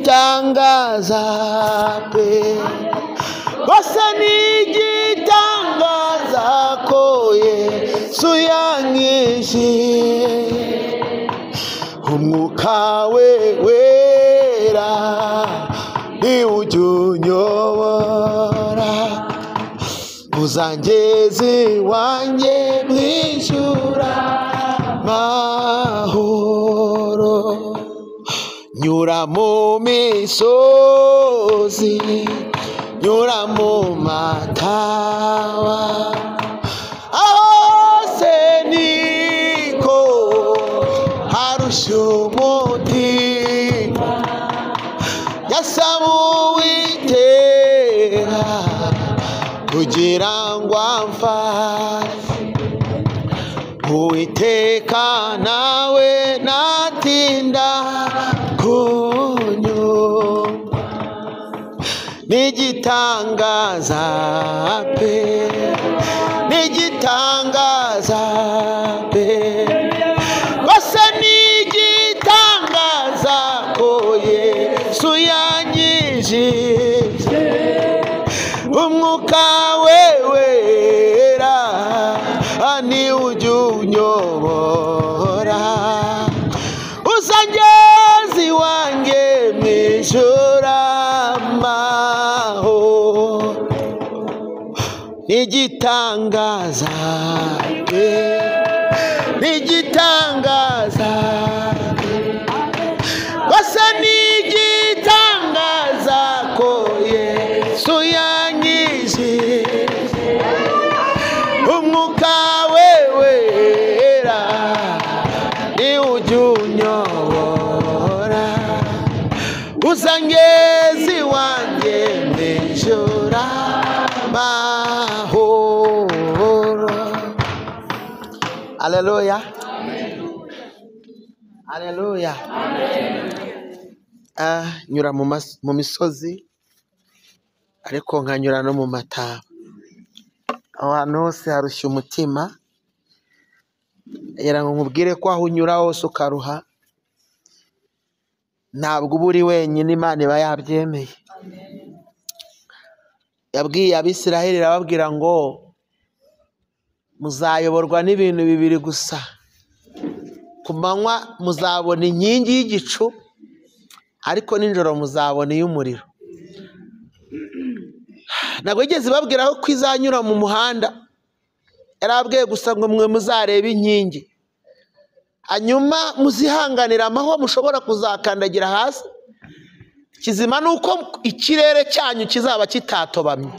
N'igitangaza pe, rwose n'igitangaza ko Yesu yankijije. Umwuka we wera niwo ujya unyobora, uzangeze iwanjye mu ijuru amahoro. Nyura mu misozi, nyura mu mataba, hose niko harushya umutima. Yasaba Uwiteka kugira ngo amfashe, Uwiteka nawe natinda kunyumva. N'igitangaza pe, n'igitangaza pe, rwose n'igitangaza ko Yesu yankijije. Umwuka we wera niwo ujya unyobora, uzangeze iwanjye mu ijuru amahoro. N'igitangaza pe, n'igitangaza pe, rwose n'igitangaza ko Yesu yankijije. Umwuka we wera niwo ujya unyobora, uzangeze iwanjye mu ijuru amahoro. Haleluya, haleluya. Nyura mu misozi, ariko nkanyura no mu mataba. Aho hantu hose harushya umutima. Ngira ngo nkubwire ko aho unyura hose ukaruha, ntabwo uba uri wenyine, Imana iba yabyemeye. Yabwiye Abisiraheli irababwira ngo muzayoborwa n'ibintu bibiri gusa. Ku manywa muzabona inkingi y'igicu, ariko nijoro muzabona iy'umuriro. Ntabwo yigeze ibabwira ko izanyura mu muhanda, yarababwiye gusa ngo mwe muzarebe inkingi, hanyuma muzihanganire amahwa mushobora kuzakandagira hasi. Kizima ni uko ikirere cyanyu kizaba kitatobamye.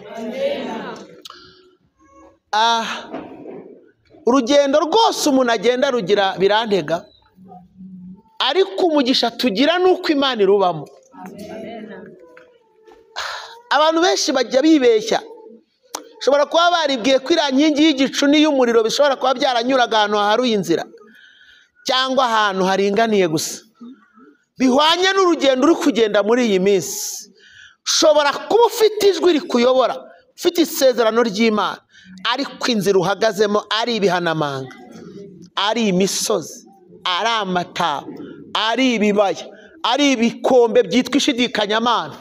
Urugendo rwose umuntu agenda rugira birantega, ariko umugisha tugira ni uko Imana irubamo. Abantu benshi bajya bibeshya, ushobora kuba baribwiye ko iriya nkingi y'igicu n'iy'umuriro bishobora kuba byaranyuraga ahantu haharuye inzira cyangwa ahantu haringaniye gusa, bihwanye n'urugendo uri kugenda muri iyi minsi. Ushobora kuba ufite ijwi rikuyobora, ufite isezerano ry'Imana, ariko inzira uhagazemo ari ibihanamanga, ari imisozi, ari amataba, ari ibibaya, ari ibikombe byitwa ishidikanyamana.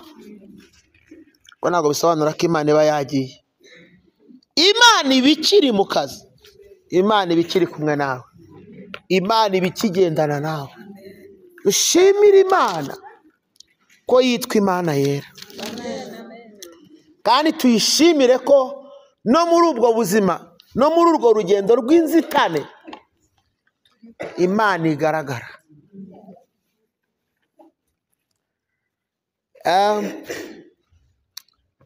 Ubwo ntabwo bisobanura ko Imana iba yagiye. Imana iba ikiri mu kazi, Imana iba ikiri kumwe nawe, Imana iba ikigendana nawe. Dushimire Imana ko yitwa Imana yera, kandi tuyishimire ko no muri ubwo buzima, no muri urwo rugendo rw'inzitane, Imana igaragara.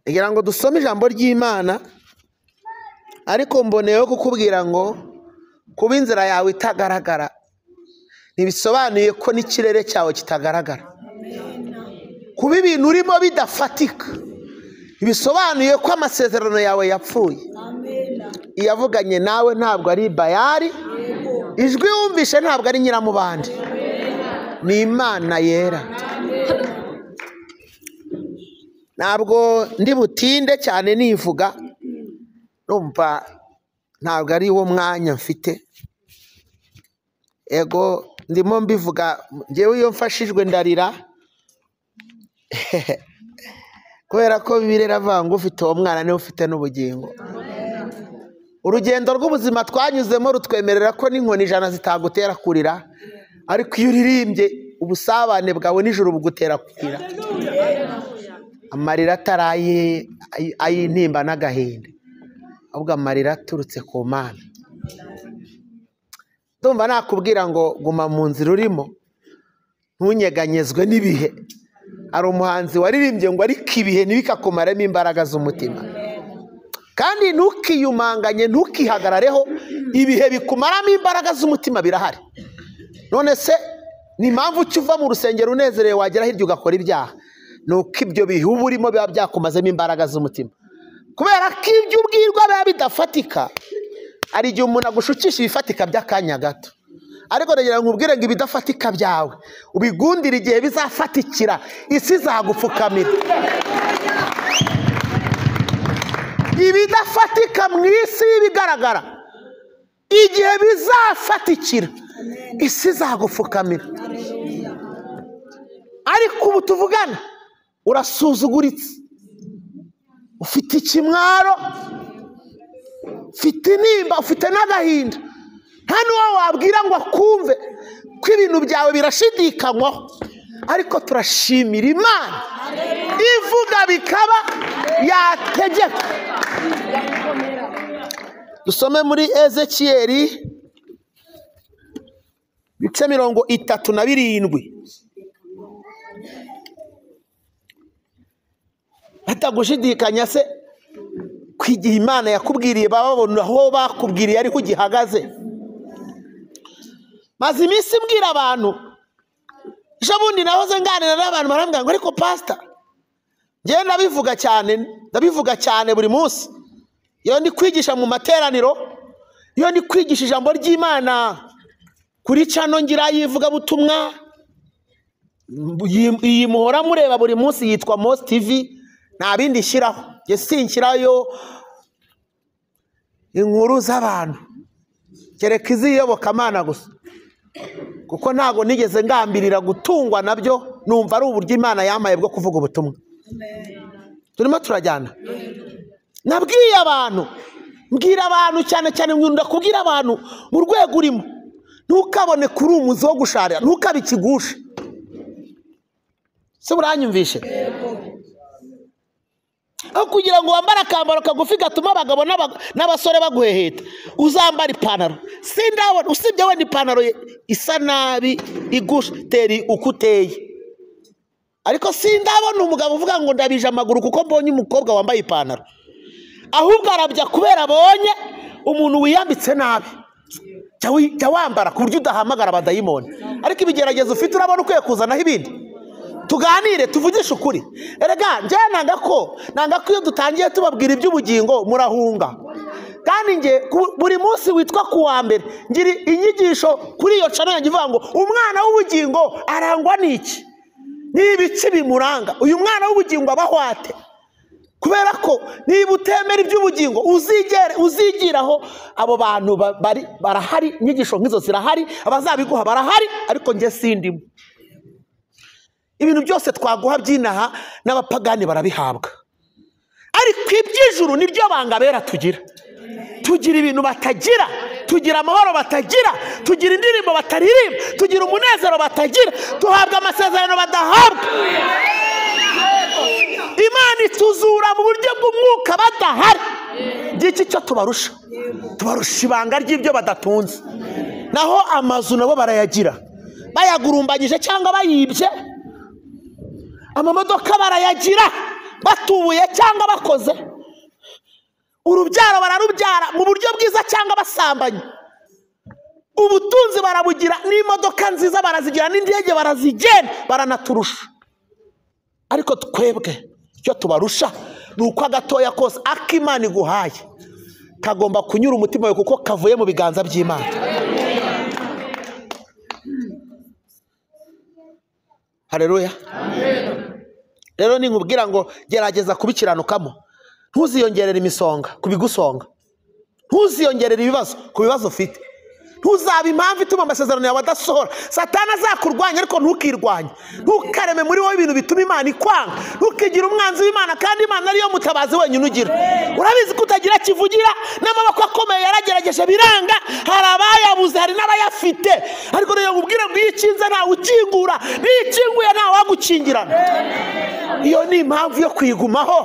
Ngira ngo dusome ijambo ry'Imana, ariko mboneyeho kukubwira ngo kuba inzira yawe itagaragara ntibisobanuye ko n'ikirere cyawe kitagaragara. Kuba ibintu urimo bidafatika ntibisobanuye ko amasezerano yawe yapfuye. Iyavuganye nawe ntabwo ari Bayali, ijwi wumvishe ntabwo ari nyiramubande, ni Imana yera. Ntabwo ndi butinde cyane nivuga, numva ntabwo ari wo mwanya mfite. Ego ndimo mbivuga, njyewe iyo mfashijwe ndarira, Kubera ko Bibiliya iravuga ngo ufite uwo mwana niwe ufite n'ubugingo. Urugendo rw'ubuzima twanyuzemo rutwemerera ko n'inkoni 100 zitagutera kurira, ariko iyo uririmbye ubusabane bwawe n'ijuru bugutera kurira. Amarira atari ay'intimba n'agahinda, ahubwo amarira aturutse ku Mana. Ndumva nakubwira ngo guma mu nzira urimo, ntunyeganyezwe n'ibihe. Hari umuhanzi waririmbye ngo ariko ibihe ntibikakumaremo imbaraga z'umutima. Kandi ntukiyumanganye, ntukihagarareho, ibihe bikumaramo imbaraga z'umutima birahari. None se ni impamvu ki uva mu rusengero unezerewe wagera hirya ugakora ibyaha? Nuko ibyo bihe uba urimo biba byakumazemo imbaraga z'umutima. Kubera ko ibyo ubwirwa biba bidafatika, hari igihe umuntu agushukisha ibifatika by'akanya gato. Ariko ndagira ngo nkubwire ngo ibidafatika byawe ubigundire igihe bizafatikira, isi izagupfukamira. Ibidafatika mu isi y'ibigaragara, igihe bizafatikira, isi izagupfukamira. Ariko ubu tuvugana urasuzuguritse, ufite ikimwaro, ufite intimba, ufite n'agahinda. Nta n'uwo wabwira ngo akumve ko ibintu byawe birashidikanywaho. Ariko turashimira Imana ivuga bikaba, yategeka. Dusome muri Ezekiyeli ibice 37. Batagushidikanya se ko igihe Imana yakubwiriye bababona aho bakubwiriye ariko ugihagaze. Maze iminsi mbwira abantu, ejo bundi nahoze nganira n'abantu barambwira ngo ariko pastor, njyewe ndabivuga cyane, ndabivuga cyane buri munsi. Iyo ndi kwigisha mu materaniro, iyo ndi kwigisha ijambo ry'Imana kuri cano ngira yivugabutumwa, iyi muhora mureba buri munsi yitwa Mos TV, nta bindi shyiraho. Njye sinshyirayo inkuru z'abantu, kereka iz'iyobokamana gusa, kuko ntago nigeze ngambirira gutungwa nabyo, numva ari uburyo Imana yampaye bwo kuvuga ubutumwa. Turimo turajyana. Nabwiye abantu, mbwira abantu cyane cyane, nkunda kubwira abantu mu rwego urimo, ntukabone kuri umuzi wo gusharira, ntukabe ikigusha. Se buranyumvishe? Aho kugira ngo wambare akambaro kagufi gatuma abagabo n'abasore baguheheta, uzambara ipantaro. Sindabona usibye wenda ipantaro isa nabi iguteri uko uteye, ariko sindabona umugabo uvuga ngo ndabije amaguru kuko mbonye umukobwa wambaye ipantaro. Ahubwo arabya kubera abonye umuntu wiyambitse nabi. Jya wambara ku buryo udahamagara abadayimoni. Ariko ibigeragezo ufite urabona ukwiye kuzanaho ibindi. Tuganire, tuvugishe ukuri. Erega njye nanga ko iyo dutangiye tubabwira iby'ubugingo murahunga. Kandi nge buri munsi witwa ku wa mbere ngira inyigisho kuri iyo cano yanjye ivuga ngo umwana w'ubugingo arangwa n'iki? N'ibiki bimuranga? Uyu mwana w'ubugingo abaho ate? Kubera ko niba utemera iby'ubugingo uzigiraho abo bantu barahari, inyigisho nk'izo zirahari, abazabiguha barahari, ariko njye sindimo. Ibintu byose twaguha byinaha n'abapagani barabihabwa, ariko iby'ijuru niryo banga bera tugira. Tugira ibintu batagira, tugira amahoro batagira, tugira indirimbo bataririmba, tugira umunezero batagira, tuhabwa amasezerano badahabwa. Imana ituzura mu buryo bw'umwuka badahari. Ngiki cyo tubarusha, tubarusha ibanga ry'ibyo badatunze. Naho amazu nabo barayagira, bayagurumbanyije cyangwa bayibye. Amamodoka barayagira, batubuye cyangwa bakoze. Urubyaro bararubyara mu buryo bwiza cyangwa basambanye. Ubutunzi barabugira, n'imodoka nziza barazigira, n'indege barazigenda, baranaturusha. Ariko twebwe icyo tubarusha ni uko agatoya kose ak'Imana iguhaye kagomba kunyura umutima wawe, kuko kavuye mu biganza by'Imana. Haleluya. Rero ninkubwira ngo gerageza kubikiranukamo, ntuziyongerere imisonga kubigusonga, ntuziyongerere ibibazo ku bibazo ufite, Ntuzaba impamvu ituma amasezerano yawe adasohora. Satani azakurwanya ariko ntukirwanye. Ntukareme muri wowe ibintu bituma Imana ikwanga. Ntukigire umwanzi w'Imana kandi Imana ariyo mutabazi wenyine ugira. Urabizi ko utagira kivugira, n'amaboko akomeye yaragerageje biranga, hari abayabuze hari n'abayafite. Ariko rero nkubwire ngo iyo ukinze ntawe ukingura, n'iyo ukinguye ntawe wagukingirana. Iyo ni impamvu yo kwigumaho.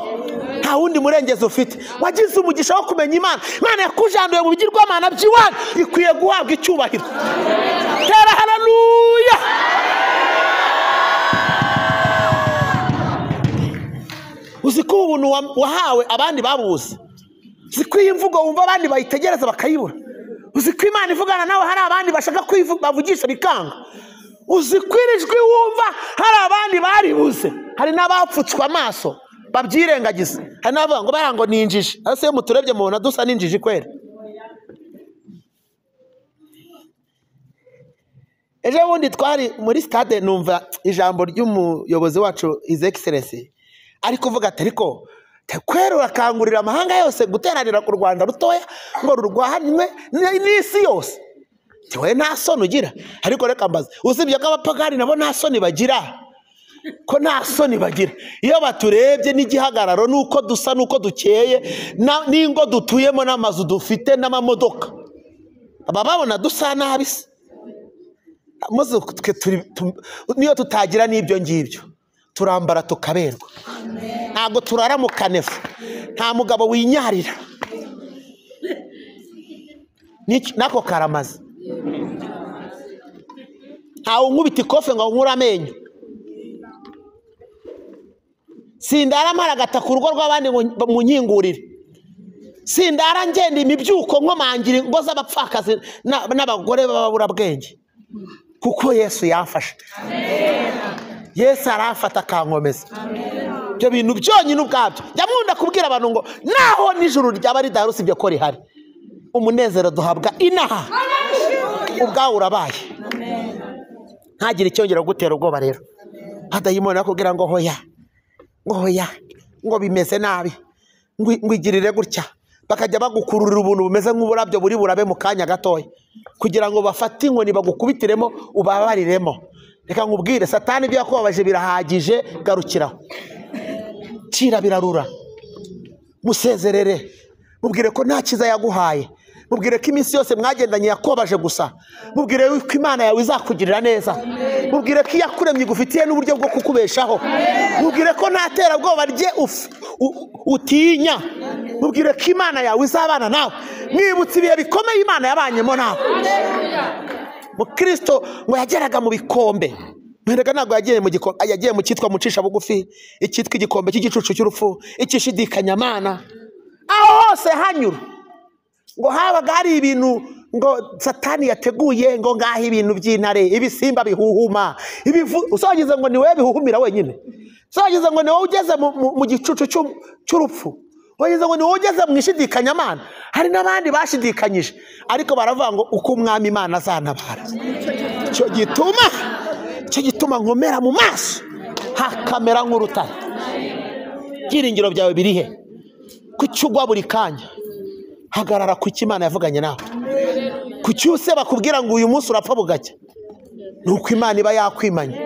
Nta wundi murengezi ufite. Wagize umugisha wo kumenya Imana. Imana yakujanduye mu bigirwamana by'iwanyu, ikwiye guhabwa icyubahiro. Tera haleluya. Uzi ko ubuntu wahawe abandi babuze. Uzi ko iyi mvugo wumva abandi bayitegereza bakayibura. Uzi ko Imana ivugana nawe hari abandi bashaka bavugisha bikanga. Uzi ko iri jwi wumva hari abandi baribuze. Hari n'abapfutswe amaso babyirengagiza. Hari n'abavuga ngo barango ni injiji. Ese iyo muturebye mubona dusa n'injiji kwera? Ejo bundi twari muri stade numva ijambo ry'umuyobozi wacu His Excellency ari kuvuga ati ariko kwera urakangurira amahanga yose guteranira ku Rwanda rutoya ngo rurwanywe n'isi yose. Tiwe nta soni ugira. Ariko reka mbaze, usibye ko abapagani nabo nta soni bagira? Ko nta soni bagira. Iyo baturebye n'igihagararo nuko dusa nuko dukeye n'ingo dutuyemo n'amazu dufite n'amamodoka, aba babona dusa nabi se? Muze niyo tutagira n'ibyo ngibyo turambara tukaberwa. Ntabwo turara mu kanefu, nta mugabo winyarira nako karamaze. Ntawe unkubita ikofe ngo nkure amenyo. Sindara mparagata ku rugo rw'abandi ngo munkingurire. Sindara ngenda imibyuko nkomangira ingo z'abapfakazi n'abagore b'ababurabwenge. Kuko Yesu yamfashe. Yesu arafata akankomeza. Ibyo bintu byonyine ubwabyo. Njya nkunda kubwira abantu ngo naho nijoro ryaba ridahari usibye ko rihari, umunezero duhabwa inaha ubwawe urabaye. Ntagire icyongera gutera ubwoba rero. Hadayimoni akubwira ngo hoya, ngo hoya, ngo bimeze nabi, ngo igirire gutya. Bakajya bagukururira ubuntu bumeze nk'uburabyo buri burabe mu kanya gatoya, kugira ngo bafate inkoni bagukubitiremo ubabariremo. Reka nkubwire, Satani ibyo yakubabaje birahagije, garukiraho. Cira birarura. Musezerere. Mubwire ko nta cyiza yaguhaye. Mubwire ko iminsi yose mwagendanye yakubabaje gusa. Mubwire ko Imana yawe izakugirira neza. Mubwire ko iyakuremye igufitiye n'uburyo bwo kukubeshaho. Mubwire ko nta terabwoba rye utinya. Mubwire ko Imana yawe izabana nawe. Mwibutse ibihe bikomeye Imana yabanyemo nawe. Mukristo ngo yageraga mu bikombe. Mwereka ntabwo yagiye mu gikombe, yagiye mu cyitwa mucisha bugufi, icyitwa igikombe cy'igicucu cy'urupfu, ikishidikanyamana. Aho hose hanyura ngo habaga hari ibintu ngo Satani yateguye, ngo ngaho ibintu by'intare, ibisimba bihuhuma, usogize ngo ni wowe bihuhumira wenyine, usogize ngo ni wowe ugeze mu gicucu cy'urupfu, wagize ngo ni wowe ugeze mu ishidikanyamana. Hari n'abandi bashidikanyije, ariko baravuga ngo uko umwami Imana azantabara. Icyo gituma nkomera mu maso hakamera nk'urutare. Ibyiringiro byawe biri he? Kuki ugwa buri kanya? Hagarara ku cyo Imana yavuganye nawe. Kuki use bakubwira ngo uyu munsi urapfa bugacya? Nuko Imana iba yakwimanye.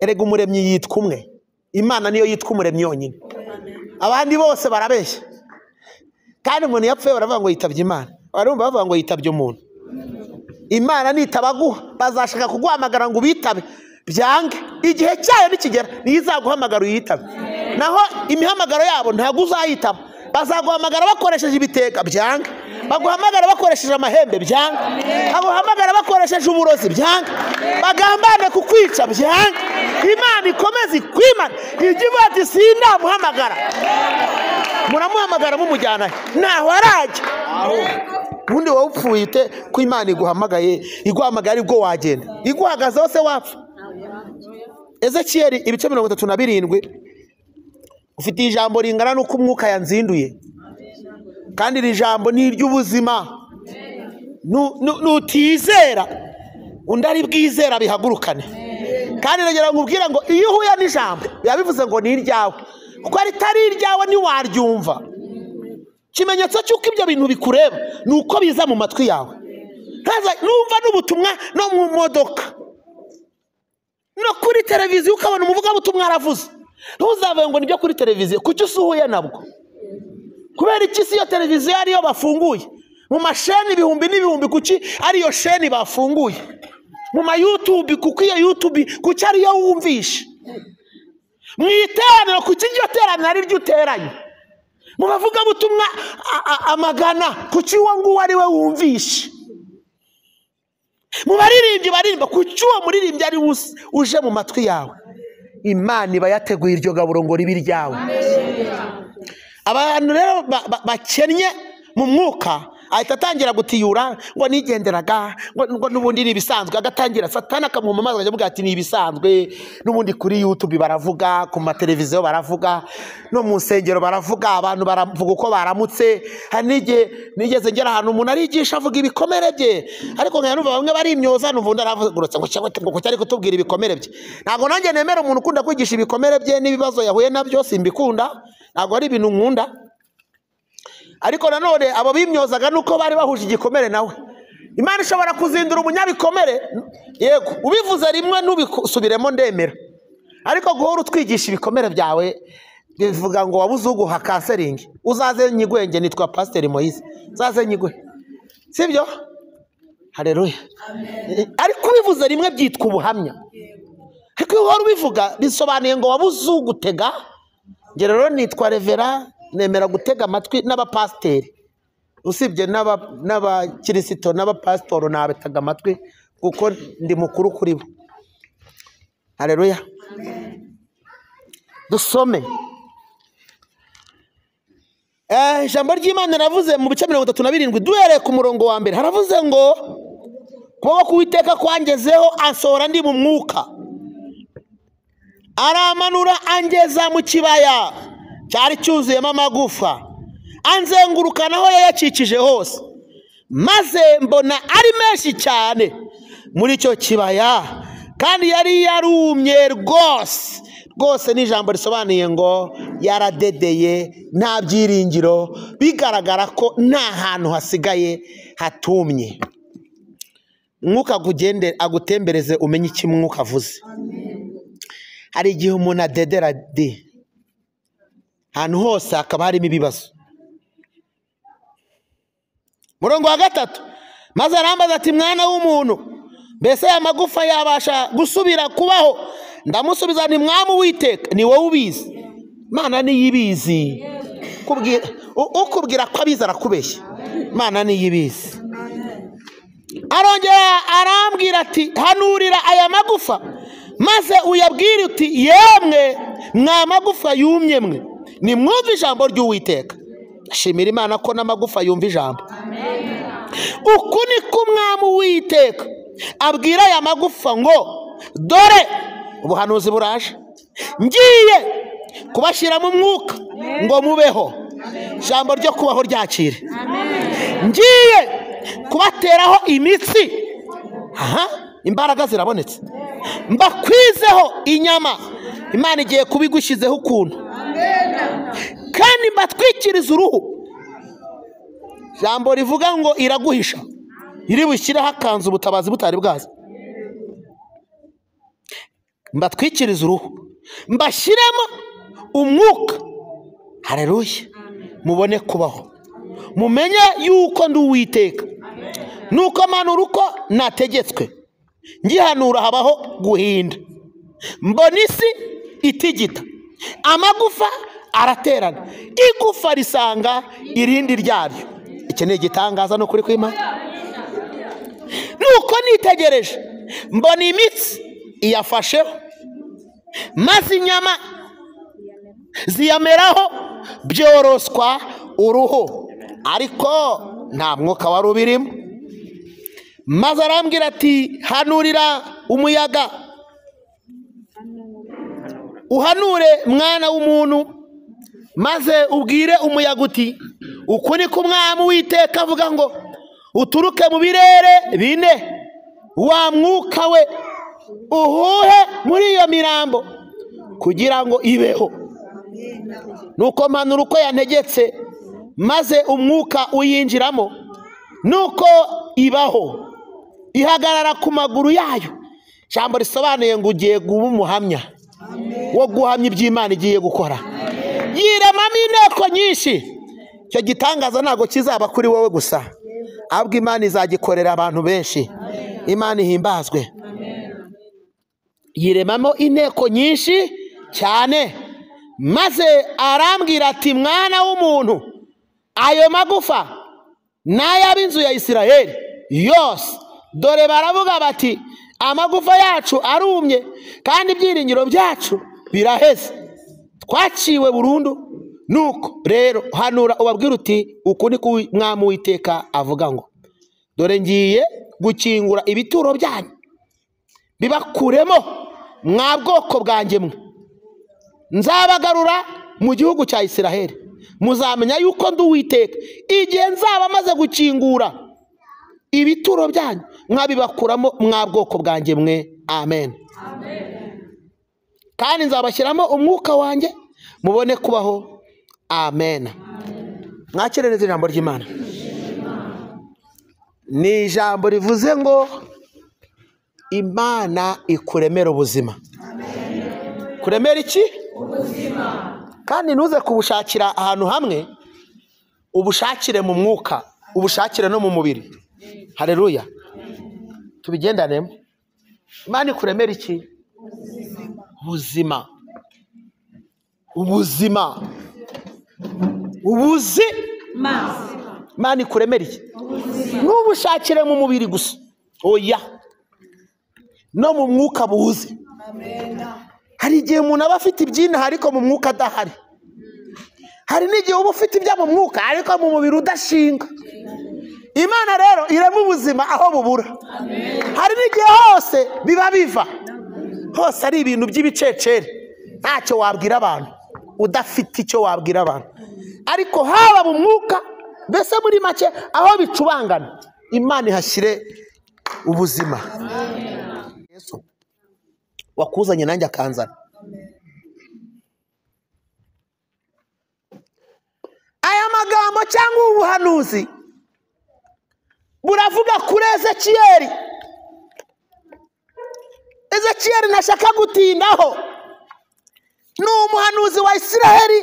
Erega umuremyi yitwa umwe. Imana niyo yitwa umuremyi yonyine. Abandi bose barabeshya. Kandi umuntu yapfuye baravuga ngo yitabye Imana. Barumva bavuga ngo yitabye umuntu. Imana nitabaguha, bazashaka kuguhamagara ngo ubitabe, byange. Igihe cyayo nikigera niyo izaguhamagara uyitabe. Naho imihamagaro yabo ntabwo uzayitaba. Bazaguhamagara bakoresheje ibiteka, byange. Baguhamagara bakoresheje amahembe, byange. Baguhamagara bakoresheje uburozi, byange. Bagambane kukwica, byange. Imana ikomeze ikwimane. Ijye ivuga ati sindamuhamagara. Muramuhamagara mumujyana he? Ntaho arajya. Ubundi wowe upfuye ute ko Imana iguhamagaye? Iguhamagaye aribwo wagenda. Iguhagazeho se wapfa? Ezekiyeli ibice 37 ufite ijambo ringana n'uko umwuka yanzinduye. Kandi iri jambo ni iry'ubuzima. Nutizera undi ari bwizera bihagurukane. Kandi nagera nkubwira ngo iyo uhuye n'ijambo biba bivuze ngo ni iryawe. Kuko ritari iryawe ntiwaryumva. Ikimenyetso cy'uko ibyo bintu bikureba ni uko biza mu matwi yawe. Numva n'ubutumwa no mu modoka no kuri televiziyo, ukabona umuvugabutumwa aravuze, ntuzavuge ngo nibyo kuri televiziyo. Kuki usuhuye nabwo? Kubera iki si iyo televiziyo ariyo bafunguye? Mu masheni ibihumbi n'ibihumbi, kuki ariyo sheni bafunguye? Mu ma YouTube, kuko iyo YouTube kuki ariyo wumvishe? Mu iteraniro, kuki iryo teraniro ari ryo uteranye? Mu bavugabutumwa amagana, kuki uwo nguwo ari we wumvishe? Mu baririmbyi baririmba, kuki uwo muririmbyi ari uje mu matwi yawe? Imana iba yateguye iryo gaburo ngo ribe iryawe. Abantu rero bakennye mu mwuka ahita atangira gutiyura ngo nigenderaga, ngo n'ubundi ni ibisanzwe. Agatangira Satani akamuhuma amazi akajya avuga ati ni ibisanzwe, n'ubundi kuri YouTube baravuga, ku mateleviziyo baravuga, no mu nsengero baravuga, abantu baravuga uko baramutse. Hari n'igihe nigeze ngera ahantu umuntu arigisha avuga ibikomere bye, ariko nkaya numva bamwe barimyoza, numva undi aravugurutse ngo cyangwa ngo kuki ari kutubwira ibikomere bye. Ntabwo nanjye nemera umuntu ukunda kwigisha ibikomere bye n'ibibazo yahuye nabyo, simbikunda, ntabwo ari ibintu nkunda. Ariko nanone abo bimyozaga nuko bari bahuje igikomere nawe. Imana ishobora kuzindura umunyabikomere, yego ubivuze rimwe ntubisubiremo ndemera, ariko guhora utwigisha ibikomere byawe bivuga ngo wabuze uguha kanseringi. Uzaze nyigwenge, nitwa Pasiteri Moise, uzaze nyigwe, sibyo? Haleluya. Ariko ubivuze rimwe byitwa ubuhamya, ariko iyo uhora ubivuga bisobanuye ngo wabuze ugutega. Njye rero nitwa Revera, nemera gutega amatwi n'abapasiteri, usibye n'abakirisito n'abapasitoro nabetega amatwi kuko ndi mukuru kuri bo. Haleluya. Dusome ijambo ry'Imana riravuze mu bice 37 duhereye ku murongo wa mbere. Haravuze ngo kuboko k'Uwiteka kwangezeho ansohora ndi mu mwuka, aramanura angeza mu kibaya cyari cyuzuyemo amagufa, anzengurukana aho yayakikije hose, maze mbona ari menshi cyane muri icyo kibaya, kandi yari yarumye rwose. Rwose ni ijambo risobanuye ngo yaradedeye, nta byiringiro, bigaragara ko nta hantu hasigaye hatumye. Mwuka agugende agutembereze umenye icyo Mwuka avuze. Hari igihe umuntu adedera di ahantu hose hakaba harimo ibibazo. Murongo wa 3, maze arambaza ati mwana w'umuntu, mbese aya magufa yabasha gusubira kubaho? Ndamusubiza nti Mwami Uwiteka, ni wowe ubizi. Imana niyo ibizi. Ukubwira ko abizi arakubeshya. Imana niyo ibizi. Arongera arambwira ati hanurira aya magufa, maze uyabwire uti yemwe mwa magufa yumye mwe, nimwumve ijambo ry'Uwiteka. Shimira Imana ko n'amagufa yumva ijambo. Uku ni ko Umwami Uwiteka abwira aya magufa ngo dore ubuhanuzi buraje, ngiye kubashyira mu mwuka ngo mubeho. Ijambo ryo kubaho ryakire. Ngiye kubateraho imitsi, aha imbaraga zirabonetse, mbakwizeho inyama. Imana igiye kubigushyizeho ukuntu, kandi mbatwikiriza uruhu. Ijambo rivuga ngo iraguhisha, iri bushyireho akanzu ubutabazi butari bwaza. Mbatwikiriza uruhu, mbashyiremo umwuka. Haleluya. Mubone kubaho, mumenye yuko ndi Uwiteka. Nuko manura uko nategetswe, ngihanura habaho guhinda, mbona isi itigita, amagufa araterana, igufa risanga irindi ryaryo. Iki ni igitangaza no kuri kw'Imana. Nuko nitegereje mbona imitsi iyafasheho, maze inyama ziyameraho, byoroswa uruhu, ariko nta mwuka wari ubirimo. Maze arambwira ati hanurira umuyaga, uhanure mwana w'umuntu, maze ubwire umuyaga uti uku ni ko Umwami Uwiteka avuga ngo uturuke mu birere bine, wa mwuka we uhuhe muri iyo mirambo kugira ngo ibeho. Nuko mpanura uko yantegetse, maze umwuka uyinjiramo, nuko ibaho ihagarara ku maguru yayo. Ijambo risobanuye ngo ugiye guba umuhamya wo guhamya iby'Imana igiye gukora. Yiremamo inteko nyinshi. Icyo gitangaza ntabwo kizaba kuri wowe gusa, ahubwo Imana izagikorera abantu benshi. Imana ihimbazwe. Yiremamo inteko nyinshi cyane, maze arambwira ati mwana w'umuntu, ayo magufa n'ay'ab'inzu ya Isirayeli yose, dore baravuga bati amagufa yacu arumye kandi ibyiringiro byacu biraheze, twaciwe burundu. Nuko rero hanura ubabwira uti uku ni ko Mwami Uwiteka avuga ngo dore ngiye gukingura ibituro byanyu bibakuremo mwa bwoko bwanjye mwe, nzabagarura mu gihugu cya Isiraheli, muzamenya yuko ndi Uwiteka igihe nzaba maze gukingura ibituro byanyu mwabibakuramo mwa bwoko bwanjye mwe. Amen. Kandi nzabashyiramo umwuka wanjye mubone kubaho. Amen. Mwakire neza ijambo ry'Imana. Ni ijambo rivuze ngo Imana ikuremera ubuzima. Kuremera iki? Ubuzima. Kandi ntuze kubushakira ahantu hamwe, ubushakire mu mwuka, ubushakire no mu mubiri. Haleluya. Tubigendanemo. Imana ikuremera iki? Ubuzima. Ubuzima. Ubuzima. Imana ikuremera iki? Ntubushakire mu mubiri gusa. Oya. No mu mwuka buze. Hari igihe umuntu aba afite ibyinaha ariko mu mwuka adahari. Hari n'igihe uba ufite ibya mu mwuka ariko mu mubiri udashinga. Imana rero irema ubuzima aho bubura. Hari n'igihe hose biba biva, hose ari ibintu by'ibicecere, ntacyo wabwira abantu, udafite icyo wabwira abantu. Ariko haba mu mwuka, mbese muri make aho bicubangana, Imana ihashyire ubuzima. Yesu wakuzanye nanjye akanzana. Aya magambo cyangwa ubuhanuzi buravuga kuri Ezekiyeli. Ezekiyeli ntashaka gutindaho, ni umuhanuzi wa Isiraheli,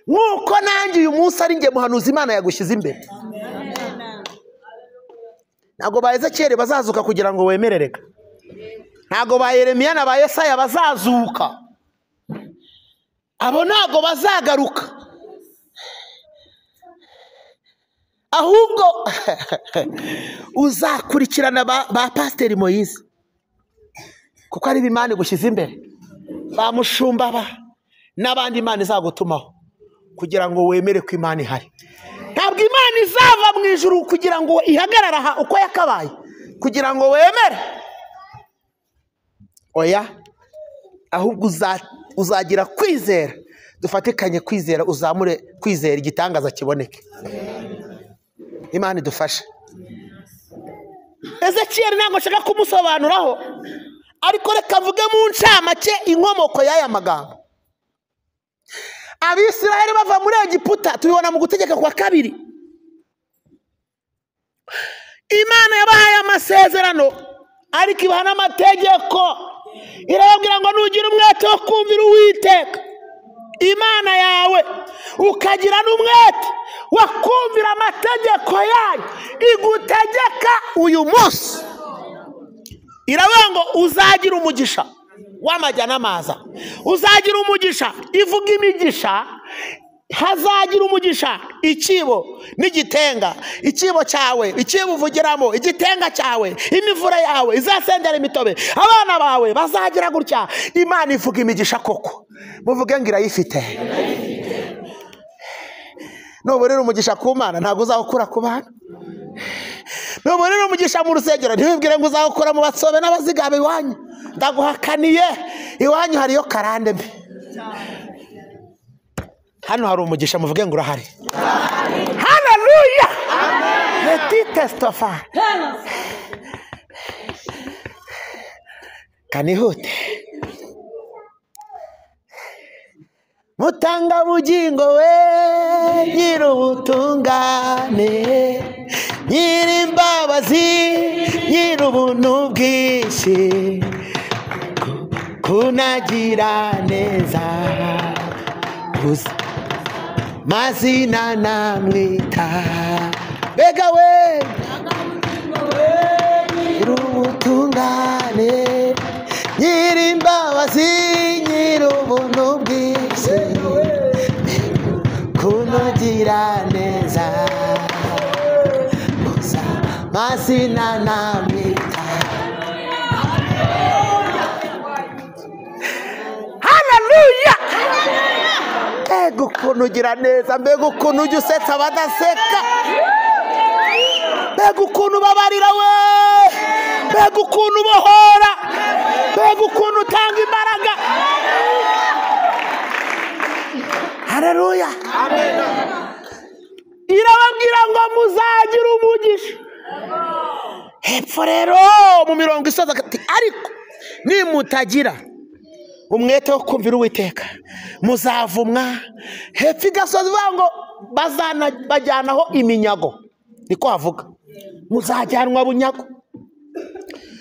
nk'uko nanjye uyu munsi ari njye muhanuzi Imana yagushyize imbere. Ntabwo ba Ezekiyeli bazazuka kugira ngo wemerereka. Ntabwo ba Yeremiya na ba Yesaya bazazuka. Abo ntabwo bazagaruka. Ahubwo uzakurikirana ba Pasiteri Moyize, kuko ari Imana igushyize imbere, ba mushumba ba n'abandi Imana izagutumaho kugira ngo wemere ko Imana ihari. Ntabwo Imana izava mu ijuru kugira ngo ihagarare aha uko yakabaye, kugira ngo wemere. Oya, ahubwo uzagira kwizera, dufatikanye kwizera, uzamure kwizera, igitangaza kiboneke. Imana idufashe. Ezekiyeli ntabwo nshaka kumusobanuraho, ariko reka mvuge mu ncamake inkomoko y'aya magambo. Abisirayeli bava muri Egiputa, tubibona mu gutegeka kwa kabiri. Imana yabahaye amasezerano ariko ibaha n'amategeko. Irababwira ngo nugira umwete wo kumvira Uwiteka Imana yawe, ukagira n'umwete wo kumvira amategeko yayo igutegeka uyu munsi, iravuga ngo uzagira umugisha w'amajya n'amaza, uzagira umugisha. Ivuga imigisha, hazagira umugisha ikibo n'igitenga, ikibo cyawe, ikibo uvugiramo, igitenga cyawe, imivura yawe izasendera imitobe, abana bawe bazagira gutya. Imana ivuga imigisha koko, muvuge ngo irayifite. Nuburira umugisha ku Mana ntabwo uzawukura ku bana. Nuburira umugisha mu rusengero ntiwibwire ngo uzawukura mu batsobe n'abazigabe iwanyu. Ndaguhakaniye, iwanyu hariyo karande mbi. Hano hari umugisha, muvuge ngo urahari. Haleluya. Letitestofa. Kanihute. Mutanga bugingo we, nyir'ubutungane, nyir'imbabazi, nyir'ubuntu bwinshi, kunagira neza gusa mazina namwita. Mbega we, nyir'ubutungane, nyir'imbabazi, nyir'ubuntu bwinshi, kunogira neza gusa mazina namwita. Haleluya! Mbega ukuntu ugira neza, mbega ukuntu ujya usetsa abadaseka, mbega ukuntu ubabarira we, mbega ukuntu ubohora, mbega ukuntu utanga imbaraga. Haleluya! Irababwira ngo muzagira umugisha. Hepfo rero mu mirongo isoza ati, ariko nimutagira umwete wo kumvira Uwiteka muzavumwa. Hepfo igasoza ivuga ngo bazana bajyanaho iminyago, niko havuga, muzajyanwa bunyago.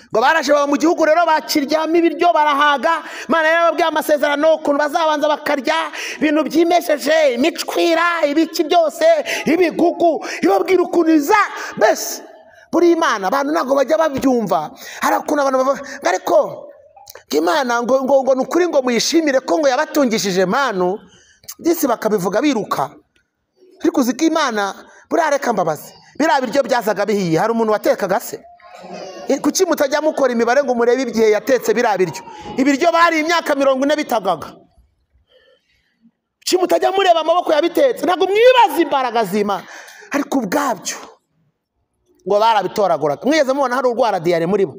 Ngo baraje baba mu gihugu rero bakiryamo ibiryo barahaga. Imana yarababwiye amasezerano ukuntu bazabanza bakarya ibintu byimesheje, imicwira, ibiki byose, ibigugu, ibabwira ukuntu iza mbese. Buri Imana abantu ntabwo bajya babyumva. Hari ukuntu abantu bavuga ngo ariko Imana ngo ngo ngo ni ukuri ngo muyishimire ko ngo yabatungishije manu, byisi bakabivuga biruka. Ariko uzi ko Imana buriya, reka mbabazi, biriya biryo byazaga bihiye, hari umuntu watekaga se? Kuki mutajya mukora imibare ngo murebe igihe yatetse biriya biryo? Ibiryo bari imyaka 40 bitagaga. Kuki mutajya mureba amaboko yabitetse? Ntabwo mwibaza imbaraga z'Imana. Ariko ubwabyo ngo barabitoraguraga. Mwigeze mubona hari urwara diyare muri bo?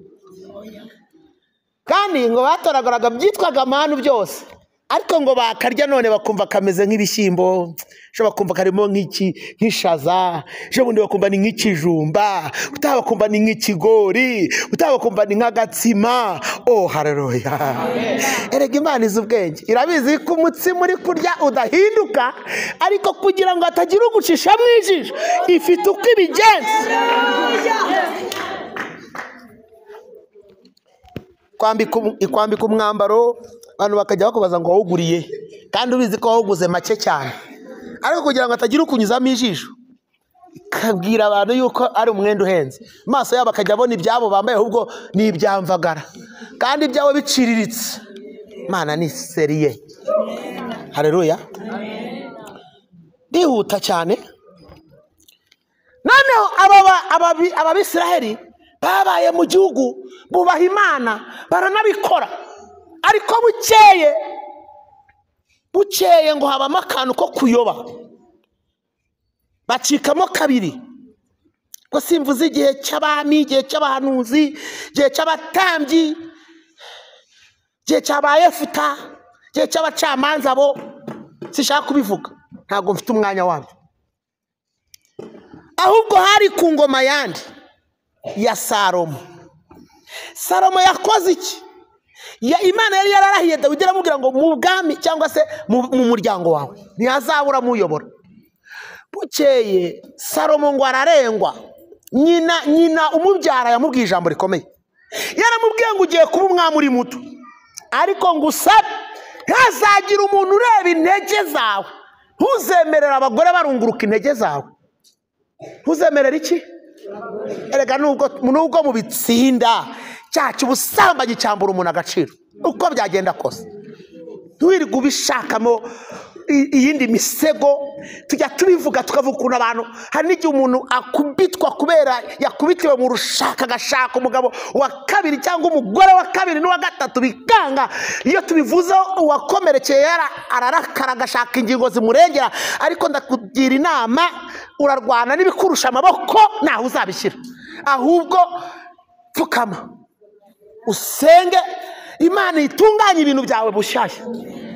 Kandi ngo batoraguraga byitwaga manu byose, ariko ngo bakarya none bakumva kameze nk'ibishyimbo, ejo bakumva karimo nk'ishaza, ejo bundi bakumva ni nk'ikijumba, utaha bakumva ni nk'ikigori, utaha bakumva ni nk'agatsima. Oh haleluya! Erega Imana izi ubwenge, irabizi ko umutsima uri kurya udahinduka, ariko kugira ngo hatagira ugucisha mu ijisho ifite uko ibigenza. Ikwambika umwambaro, abantu bakajya bakubaza ngo wawuguriye, kandi ubizi ko wawuguze make cyane, ariko kugira ngo hatagira ukunyuzamo ijisho ikabwira abantu yuko ari umwenda uhenze, amaso yabo akajya abona ibyabo bambaye ahubwo ni ibyamvagara, kandi ibyabo biciriritse. Imana ni seriye. Haleluya! Ndihuta cyane. Noneho Abisiraheli babaye mu gihugu bubaha Imana baranabikora, ariko bukeye ngo habamo akantu ko kuyoba, bacikamo kabiri. Ngo simvuze igihe cy'abami, igihe cy'abahanuzi, igihe cy'abatambyi, igihe cya Yefuta, igihe cy'abacamanza, bo sishaka kubivuga, ntabwo mfite umwanya wabyo. Ahubwo hari ku ngoma yandi ya Salomo. Salomo yakoze iki? Imana yari yararahiye Dawidi iramubwira ngo mu bwami cyangwa se mu muryango wawe ntihazabura muyobora. Bukeye Salomo ngo ararengwa, nyina umubyara yamubwiye ijambo rikomeye. Yaramubwiye ngo ugiye kuba umwami uri muto, ariko ngo usabe ntazagira umuntu ureba intege zawe, ntuzemerera abagore barunguruka intege zawe. Ntuzemerera iki? Erega nubwo mu bitsinda cyacu ubusambanyi cyambura umuntu agaciro uko byagenda kose, ntiwirirwe ubishakamo iyindi misego. Tujya tubivuga tukavuga ukuntu abantu, hari n'igihe umuntu akubitwa kubera yakubitiwe mu rushaka, agashaka umugabo wa kabiri cyangwa umugore wa kabiri n'uwa gatatu bikanga. Iyo tubivuze uwakomerekeye ararakara agashaka ingingo zimurengera, ariko ndakugira inama, urarwana n'ibikurusha amaboko ntaho uzabishyira, ahubwo pfukama usenge Imana itunganye ibintu byawe bushyashya.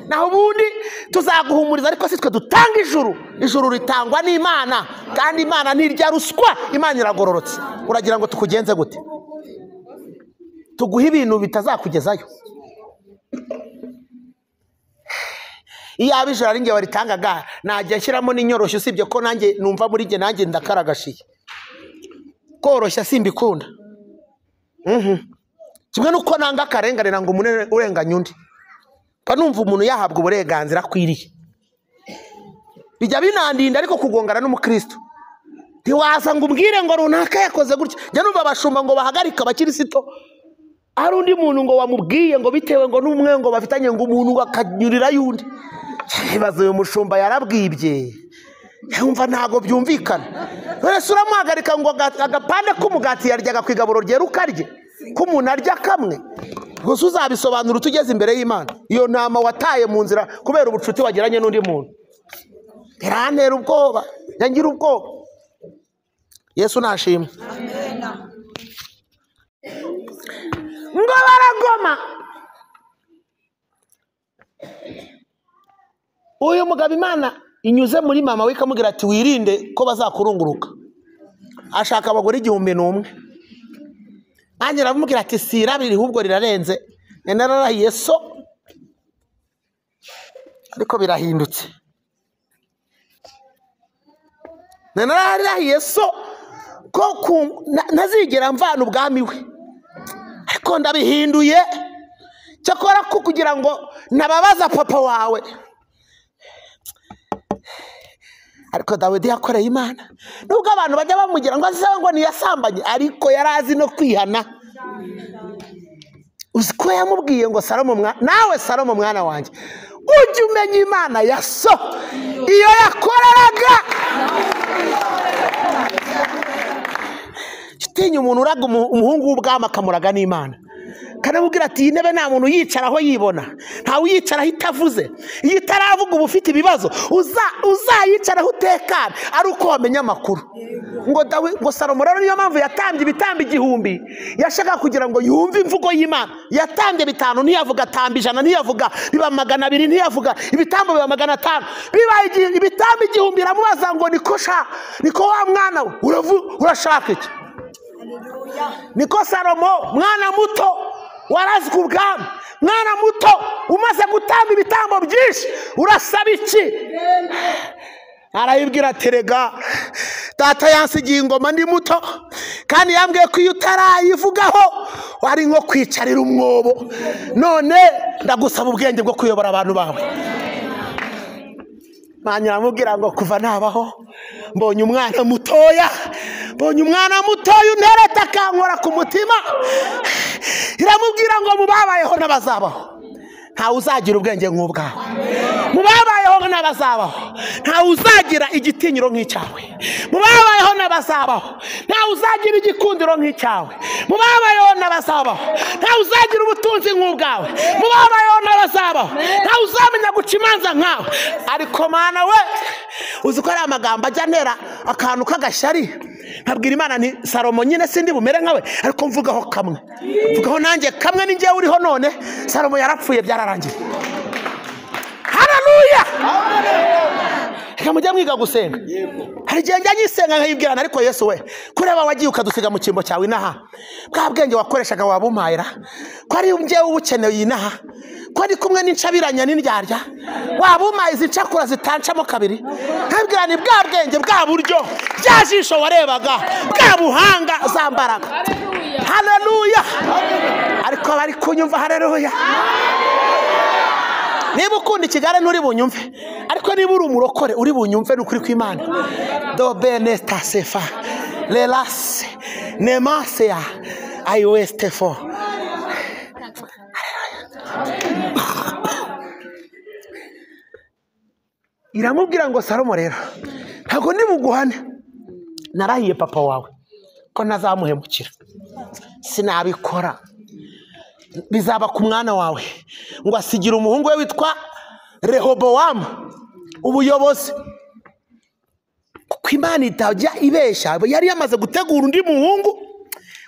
Naho ubundi tuzaguhumuriza, ariko si twe dutanga ijuru. Ijuru ritangwa n'Imana, kandi Imana ntirya ruswa, Imana iragororotse. Uragira ngo tukugenze gute? Tuguhe ibintu bitazakugezayo. Iyo abijoro ari njye waritangaga najya nshyiramo n'inyoroshyo, usibye ko nanjye numva muri njye nanjye ndakaragashiye. Koroshya simbikunda. Kimwe nuko nanga akarengane ngo umuntu urenganya undi. Mba numva umuntu yahabwa uburenganzira akwiriye. Bijya binandinda ariko kugongana n'umukristo. Ntiwaza ngo umbwire ngo runaka yakoze gutya. Njya numva abashumba ngo bahagarika abakirisito. Hari undi muntu ngo wamubwiye ngo bitewe ngo n'umwe ngo bafitanye ngo umuntu akanyurira yundi. Ibibazo uyu mushumba yarabwibye. Yumva ntago byumvikana. None se uramuhagarika ngo agapande k'umugati yaryaga ku igaburo ryera ukarye, ko umuntu arya kamwe. Gusa uzabisobanura utugeze imbere y'Imana. Iyo ntama wataye mu nzira kubera ubucuti wagiranye n'undi muntu. Birantera ubwoba, ngira ubwoba. Yesu nashimwe. Amen. Ngo baragoma. Uyu mugabo Imana inyuze muri mama we ikamubwira ati wirinde ko bazakurunguruka. Ashaka abagore 1001. Nanjye aramubwira ati si irabiri ahubwo rirarenze. Nararahiye so ariko birahindutse. Nararahiye so ko ntazigera mvana ubwami we, ariko ndabihinduye. Cyakora ko kugira ngo nababaza papa wawe. Ariko Dawidi yakoreye Imana. Nubwo abantu bajya bamugira ngo aze ngo niyasambanye, ariko yarazi no kwihana. Uzi ko yamubwiye ngo Salomo nawe Salomo mwana wanjye, ujye umenya Imana ya so iyo yakoreraga. Utinya umuntu uraga umuhungu w'ubwami akamuraga n'Imana. Kanamubwira ati iyi ntebe nta muntu uyicaraho yibona, ntawe uyicaraho itavuze. Iyo itaravuga uba ufite ibibazo, uzayicaraho utekane ari uko wamenya amakuru. Ngo Salomo rero niyo mpamvu yatambye ibitambo 1000, yashaka kugira ngo yumve imvugo y'Imana. Yatambye 5 ntiyavuga, atamba 100 ntiyavuga, biba 200 ntiyavuga, ibitambo biba 500, biba ibitambo 1000. Iramubaza ngo niko sha, niko wa mwana we urashaka iki? Niko Salomo mwana muto warazwe ubwami, mwana muto umaze gutamba ibitambo byinshi, urasaba iki? Arayibwira ati rega data yansigiye ingoma ndi muto, kandi yambwiye ko iyo utarayivugaho wari nko kwicarira umwobo. None ndagusaba ubwenge bwo kuyobora abantu bawe. Manya aramubwira ngo kuva nabaho mbonye umwana mutoya, mbonye umwana mutoya untereta akankora ku mutima. Iramubwira ngo mubabayeho n'abazabaho ntawe uzagira ubwenge nk'ubwawe, mubabayeho n'abazabaho ntawe uzagira igitinyiro nk'icyawe, mubabayeho n'abazabaho ntawe uzagira igikundiro nk'icyawe, mubabayeho n'abazabaho ntawe uzagira ubutunzi nk'ubwawe, mubabayeho n'abazabaho ntawe uzamenya guca imanza nkawe. Ariko Mana we, uzi ko ari amagambo ajya antera akantu k'agashyari. Nkabwira Imana nti Salomo nyine sindi bumere nkawe, ariko mvugaho kamwe, mvugaho nanjye kamwe ni njyewe uriho none. Salomo yarapfuye byararangiye. Haleluya! Reka mujye mwiga gusenga. Hari igihe njya nyisenga nkayibwirana, ariko Yesu we, kureba wagiye ukadusiga mu cyimbo cyawe inaha, bwa bwenge wakoreshaga wabumpayira, ko ari njyewe ubukeneye inaha, ko ari kumwe n'incabiranya n'indyarya, wabumpaye izi ncakura zitancamo kabiri. Nkabwira ni bwa bwenge, bwa buryo, bya jisho warebaga, bwa buhanga zambaraga. Haleluya! Ariko bari kunyumva? Haleluya! Niba ukunda ikigare nturi bunyumve, ariko niba uri umurokore uri bunyumve n'ukuri kw'Imana. Do benesta sefa lelase nemasea aiwestefo. Iramubwira ngo Salomo rero ntabwo ndi buguhane, narahiye papa wawe ko ntazamuhemukira, sinabikora, bizaba ku mwana wawe. Ngo asigira umuhungu we witwa Rehobowamu ubuyobozi. Kuko Imana itajya ibeshya, yari yamaze gutegura undi muhungu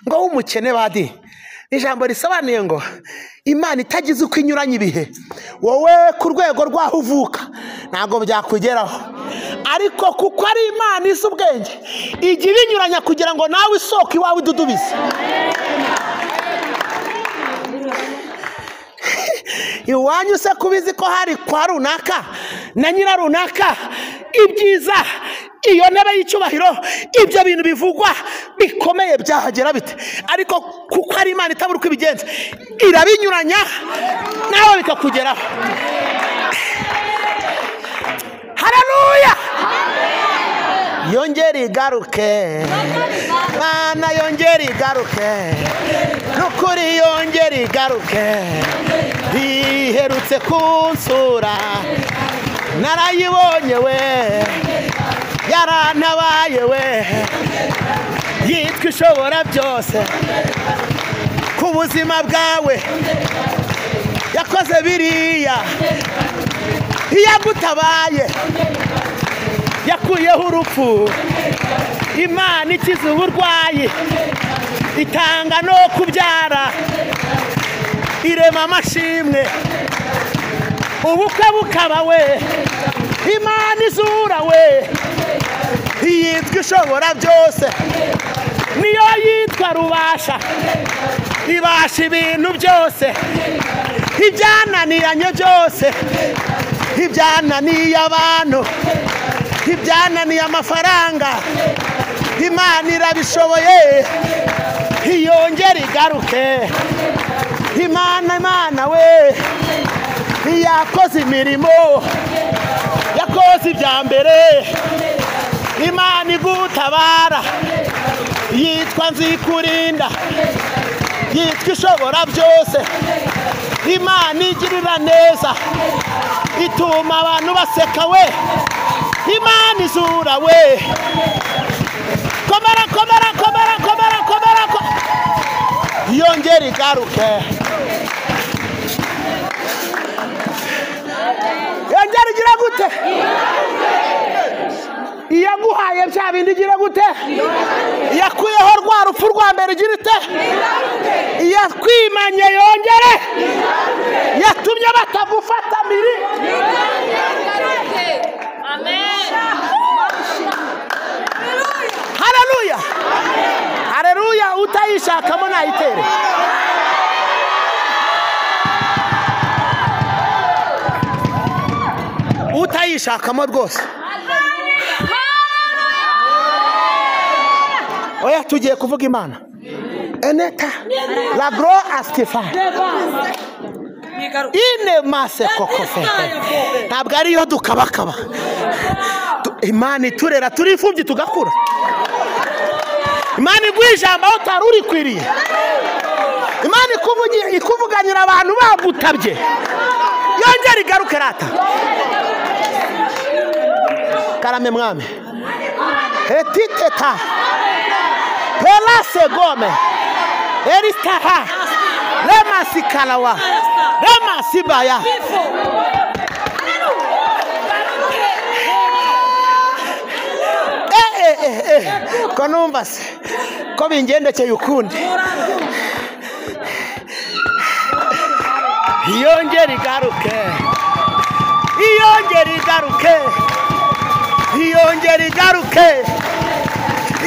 ngo w'umukene badi. Ijambo risobanuye ngo Imana itagize uko inyuranye ibihe, wowe ku rwego rwaho uvuka ntabwo byakugeraho, ariko kuko ari Imana izi ubwenge ijya ibinyuranya kugira ngo nawe isoko iwawe idudubize. Iwanyu se kubizi ko hari kwa runaka na nyira runaka, ibyiza, iyo ntebe y'icyubahiro, ibyo bintu bivugwa bikomeye byahagera bite? Ariko kuko ari Imana itabura uko ibigenza, irabinyuranya nawe bikakugeraho. Haleluya! Yongera igaruke, Mana, yongera igaruke, nukuri yongera igaruke, iherutse kunsura, narayibonye we, yarantabaye we, yitwa ishobora byose ku buzima bwawe, yakoze biriya, iyagutabaye, yakuyeho urupfu, Imana ikiza uburwayi, itanga no kubyara, irema amashimwe, ubukwe bukaba we, Imana izura we, yitwa ishobora byose, niyo yitwa rubasha, ibasha ibintu byose, ibyananiranye byose, ibyananiye abantu, ibyananiye amafaranga, Imana irabishoboye, iyongera igaruke. Imana, Imana we, yakoze imirimo, yakoze ibya mbere, Imana igutabara, yitwa nzikurinda, yitwa ishobora byose, Imana igirira neza, ituma abantu baseka we, Imana izura we. Komera, komera, komera, komera, komera, yongera igaruke, yongera igira gute? Iyaguhaye bya bindi igira gute? Iyakuyeho rwa rupfu rwa mbere igira ite? Iyakwimanye yongere, yatumye batagufata miri. Amen. Haleluya, haleluya! Utayishakamo nayitere. Utayishakamo rwose. Oya, tugiye kuvuga Imana. Eneta la gro astifa ine mase kokofe. Ntabwo ariyo dukabakaba. Imana iturera turi imfubyi tugakura. Imana iguha ijambo aho utari urikwiriye. Imana ikuvuganira abantu bagutabye. Yongera igaruke rata. Karame mwami. Etiteta pelase gome eristaha remasikalawa remasibaya. Ko numva se ko bingendekeye ukundi. Yongera igaruke, iyongera igaruke, iyongera igaruke,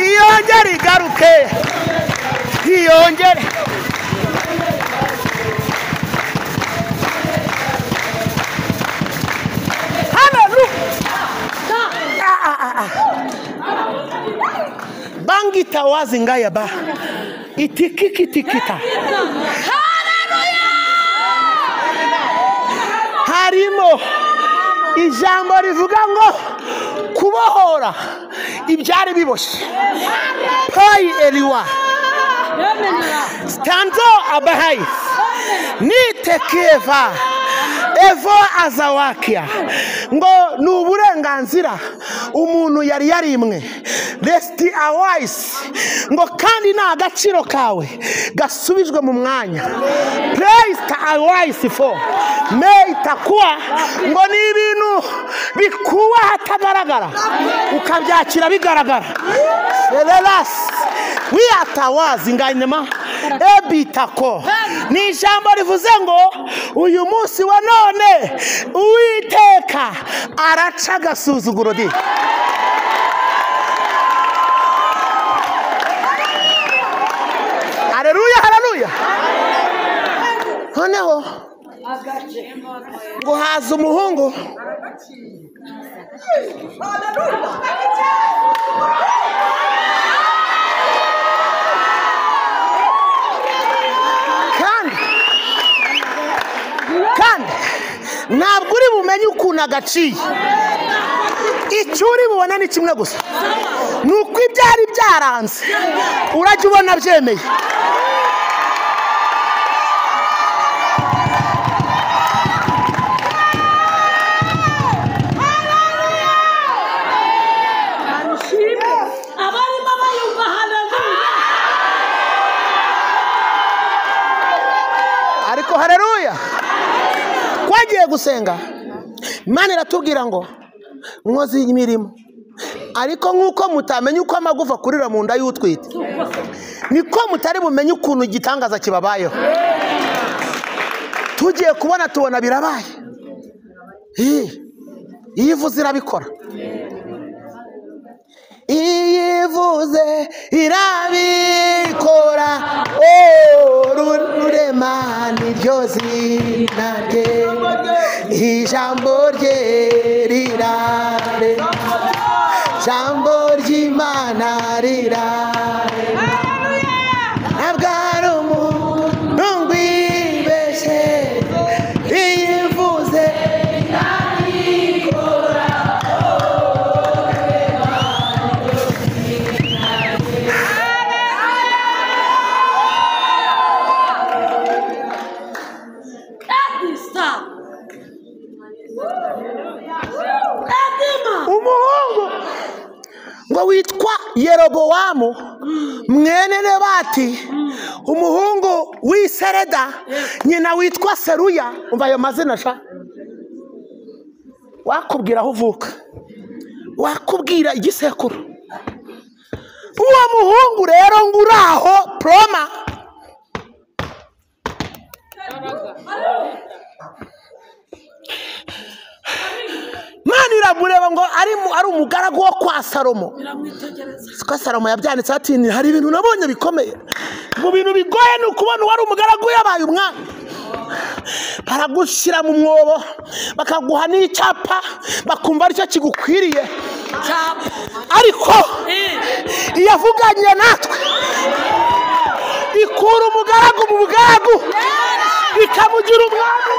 iyongera igaruke, iyongera. Haleluya! Bangita wazi ngaya ba itikikitikita. Harimo ijambo rivuga ngo kubohora ibyari biboshye. Pai eliwa stanzo abahai nitekeva evo azawakia, ngo ni uburenganzira umuntu yari yarimwe, resti awise, ngo kandi ni agaciro kawe gasubijwe mu mwanya. Praise awise for meitakuwa, ngo ni ibintu bikuba hatagaragara ukabyakira bigaragara. Lelas wiyatawazi nganyema ebitako, ni ijambo rivuze ngo uyu munsi wa none Uwiteka araca agasuzuguro di. Haleluya, haleluya! Noneho Ngo haza umuhungu kandi ntabwo uri bumenye ukuntu agaciye. Icyo uri bubona ni kimwe gusa, ni uko ibyari byaranze urajya ubona byemeye. Ariko haleluya, twagiye gusenga Imana iratubwira ngo mwoze imirimo, ariko nk'uko mutamenya uko amagufa akurira mu nda y'utwite, niko mutari bumenye ukuntu igitangaza kibabayeho. Tugiye kubona tubona birabaye. Iyo ivuze irabikora, iyo ivuze irabikora. Rurema niryo zina rye, ijambo rye rirarema, ijambo ry'Imana rirarema. Ntabwo ari umuntu ngwibeshye, iyo ivuze irabikora. Umuhungu ngo witwa Yerobowamu mwene Nebati, umuhungu w'Isereda, nyina witwa Seruya. Umva ayo mazina sha, wakubwira aho uvuka, wakubwira igisekuru. Uwo muhungu rero ngo uraho proma Imana iramureba ngo ari umugaragu wo kwa Salomo. Siko Salomo yabyanditse ati hari ibintu nabonye bikomeye. Mu bintu bigoye ni ukubona uwari umugaragu yabaye umwami. Baragushyira mu mwobo, bakaguha n'icyapa, bakumva aricyo kigukwiriye. Ariko iyo avuganye natwe ikura umugaragu mu bugaragu ikamugira umwami.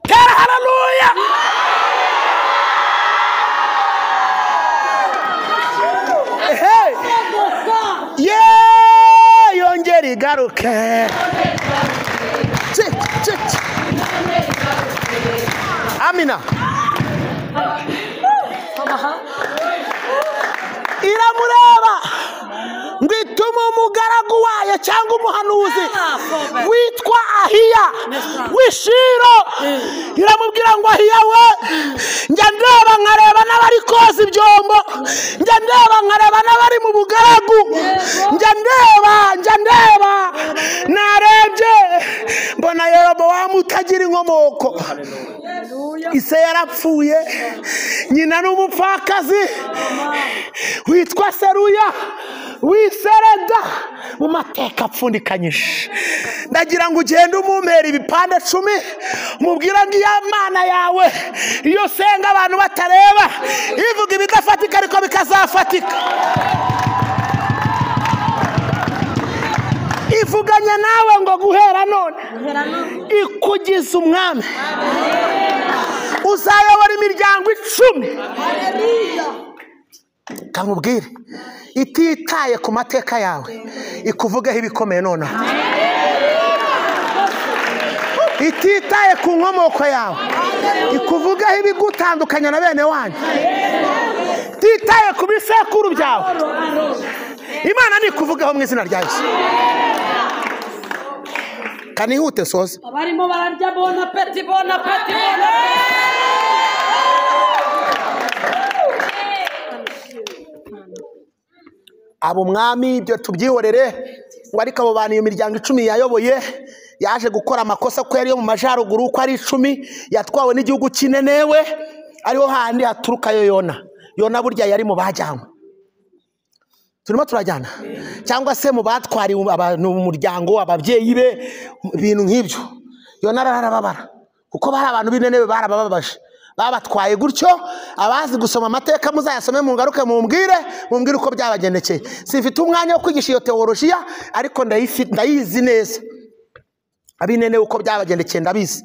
Tera haleluya. Hey. Yeah, yongera igaruke. Amina. Iramureba ngo itume umugaragu wayo cyangwa umuhanuzi witwa Ahiya w'Ishiro. Iramubwira ngo Ahiya we, njya ndeba nkareba n'abari koza ibyombo, njya ndeba nkareba n'abari mu bugaragu, njya ndeba narebye mbona Yerobowamu utagira inkomoko. Ise yarapfuye, nyina n'umupfakazi witwa Seruya w'Isereda. Mu mateka apfundikanyije, ndagira ngo ugende umumpera ibipande 10, umubwira ngo iya Mana yawe iyo senga abantu batareba ivuga ibidafatika ariko bikazafatika. Ivuganye nawe ngo guhera none ikugize umwami, uzayobora imiryango 10. Kamubwire ititaye ku mateka yawe, ikuvugeho ibikomeye nonaha. Ititaye ku nkomoko yawe, ikuvugeho ibigutandukanya na bene wanyu. Ititaye ku bisekuru byawe, Imana nikuvugeho mu izina rya Yesu. Kanihute soza. Abarimo bararya bon appétit, bon appétit, bon appétit. Abo mwami ibyo tubyihorere, ngo ariko abo bantu iyo miryango 10 yayoboye yaje gukora amakosa ko yari yo mu majaruguru, uko ari 10 yatwawe n'igihugu cy'Inenewe, ariho handi haturukayo Yona. Yona burya yari mu bajyanywe. Turimo turajyana cyangwa se mu batwariwe abantu mu muryango, ababyeyi be, ibintu nk'ibyo. Yona arababara kuko bari abantu b'Inenewe, barabababaje, babatwaye gutyo. Abazi gusoma amateka muzayasome, mungaruke mumbwire uko byabagendekeye. Simfite umwanya wo kwigisha iyo teolojiya, ariko ndayizi neza. Ab'Inenewe uko byabagendekeye ndabizi.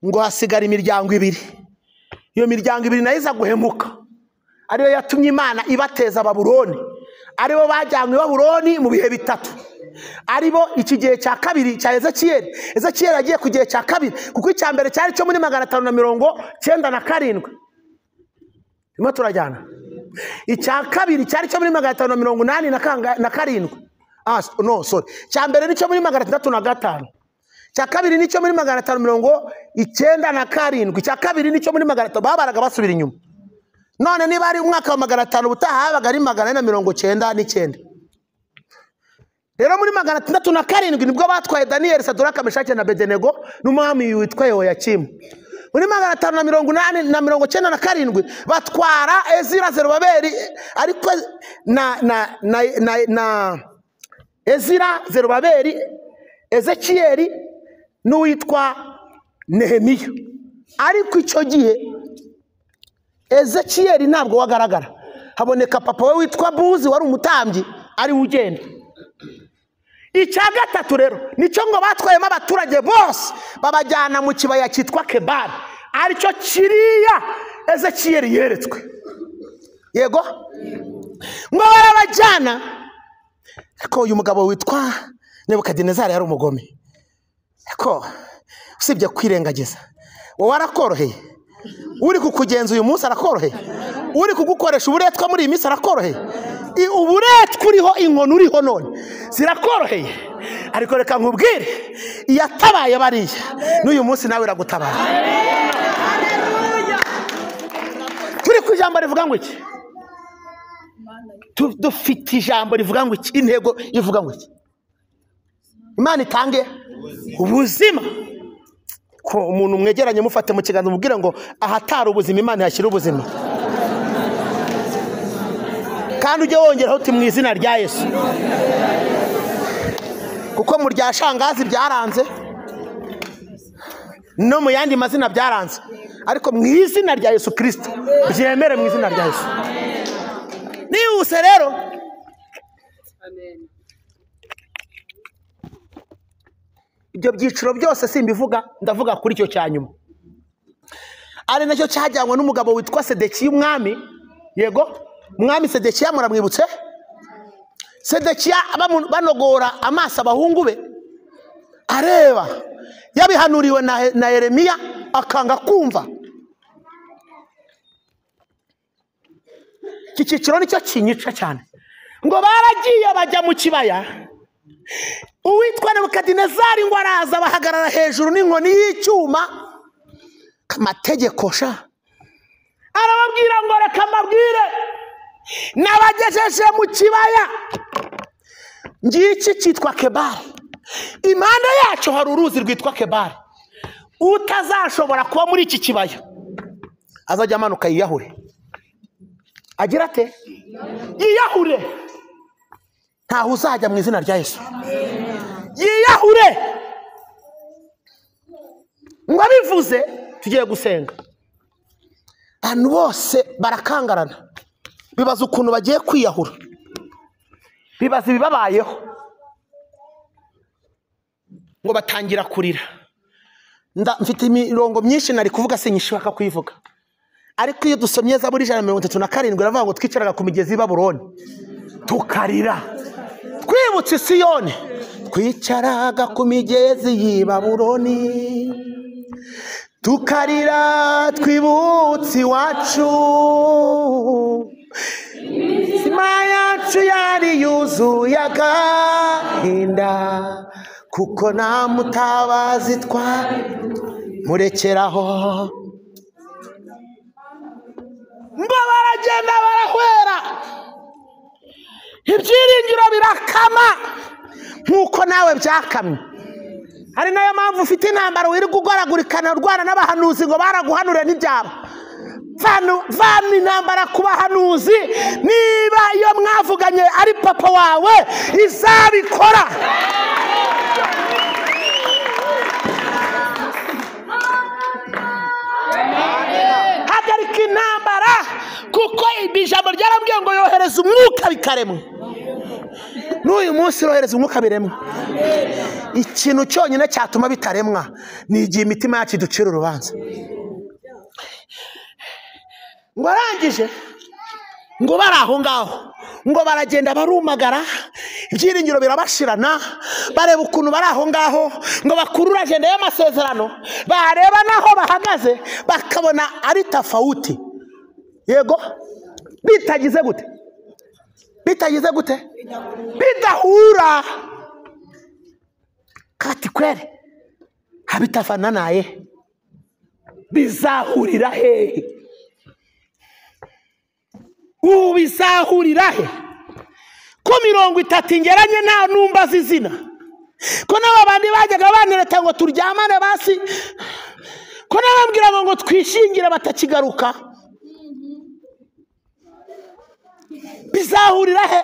Ngo hasigara imiryango ibiri, iyo miryango ibiri nayo iza guhemuka, ariyo yatumye Imana ibateza Babuloni, aribo bajyanywe Babuloni mu bihe bitatu, aribo iki gihe cya kabiri cya Ezekiyeli. Ezekiyeli agiye ku gihe cya kabiri, kuko icya mbere cyari cyo muri 597. Turimo turajyana. Icya kabiri cyari cyo muri 587. No sorry, cya mbere ni cyo muri 605, cya kabiri ni cyo muri 597, cya kabiri ni cyo muri 500. Babaraga basubira inyuma. None niba ari umwaka wa 500 ubutaha habaga ari 499. Rero muri 607 nibwo batwaye Daniel, Sadraka, Meshaki na Abedenego n'umwami witwa Yehoyakimu. Muri 587 batwara Ezira, Zerubabeli, ariko na na na na, na Ezira, Zerubabeli, Ezekiyeli n'uwitwa Nehemiya. Ariko icyo gihe Ezekiyeli ntabwo wagaragara, haboneka papa we witwa Buzi wari umutambyi ari ugenda. Icya gatatu rero nicyo ngo batwayemo abaturage bose babajyana mu kibaya cyitwa Kebari, aricyo kiriya Ezekiyeli yeretswe. Yego, ngo barabajyana. Ariko uyu mugabo witwa Nebukadinezari yari umugome, ariko usibye kwirengagiza, wowe arakoroheye, uri kukugenza uyu munsi arakoroheye, uri kugukoresha uburetwa muri iyi minsi arakoroheye, uburetwa uriho, inkoni uriho none zirakoroheye. Ariko reka nkubwire, iyatabaye bariya n'uyu munsi nawe iragutabara. Turi ku ijambo rivuga ngo iki? Dufite ijambo rivuga ngo iki? Intego ivuga ngo iki? Imana itange ubuzima. Ko umuntu mwegeranye mufate mu kiganza mubwire ngo ahatari ubuzima Imana yashyira ubuzima. Kandi ujye wongeraho uti mu izina rya Yesu, kuko mu rya shangazi byaranze, no mu yandi mazina byaranze, ariko mu izina rya Yesu Kristo byemere, mu izina rya Yesu. Nihuse rero, ibyo byiciro byose simbivuga, ndavuga kuri icyo cya nyuma, ari nacyo cyajyanywe n'umugabo witwa Sedekiya umwami. Yego, umwami Sedekiya muramwibutse? Sedekiya banogora amaso abahungu be, areba yabihanuriwe na Yeremiya akanga kumva. Iki cyiciro nicyo kinyica cyane. Ngo baragiye bajya mu kibaya, uwitwa Nebukadinezari ngo araza bahagarara hejuru n'inkoni y'icyuma, amategeko sha, arababwira ngo reka mbabwire, nabagejeje mu kibaya ngiki cyitwa Kebari, impande yacu hari uruzi rwitwa Kebari, utazashobora kuba muri iki kibaya azajya amanuka yiyahure. Agira ate? Yiyahure. Ntaho uzajya mu izina rya Yesu. Yiyahure. Ngo abivuze tugiye gusenga, abantu bose barakangarana, bibaza ukuntu bagiye kwiyahura, bibaza ibibabayeho, ngo batangira kurira. Mfite imirongo myinshi nari kuvuga sinyishaka kuyivuga, ariko iyo dusomye Zaburi 137 iravuga ngo twicaraga ku migezi y'i Babuloni tukarira twibutse Siyoni, twicaraga ku migezi y'i Babuloni tukarira twibutse iwacu, imitima yacu yari yuzuye agahinda, kuko nta mutabazi twamurekeraho. Ngo baragenda barahwera, ibyiringiro birakama nk'uko nawe byakamye. Hari nayo mpamvu ufite intambara wirirwa ugoragurikana urwana n'abahanuzi ngo baraguhanure n'ibyabo. Vana intambara ku bahanuzi. Niba iyo mwavuganye ari papa wawe izabikora. Hagarika intambara, kuko ijambo ryarambwiye ngo yohereza umwuka bikaremwa. N'uyu munsi rohereza umwuka biremwa. Ikintu cyonyine cyatuma bitaremwa ni igihe imitima yacu iducira urubanza. Ngo arangije ngo bari aho ngaho, ngo baragenda barumagara, ibyiringiro birabashirana, bareba ukuntu bari aho ngaho, ngo bakurura agenda y'amasezerano, bareba naho bahagaze bakabona ari tafauti. Yego, bitagize gute? Bitagize gute? Bidahura. Kati kweli habitafana naye, bizahurira hehe? Ubu bizahurira he? Ko 30 ingeranye nta numba zizina, ko n'abandi bajyaga bantereta ngo turyamane basi, ko n'abambwira ngo twishingire batakigaruka, bizahurira he?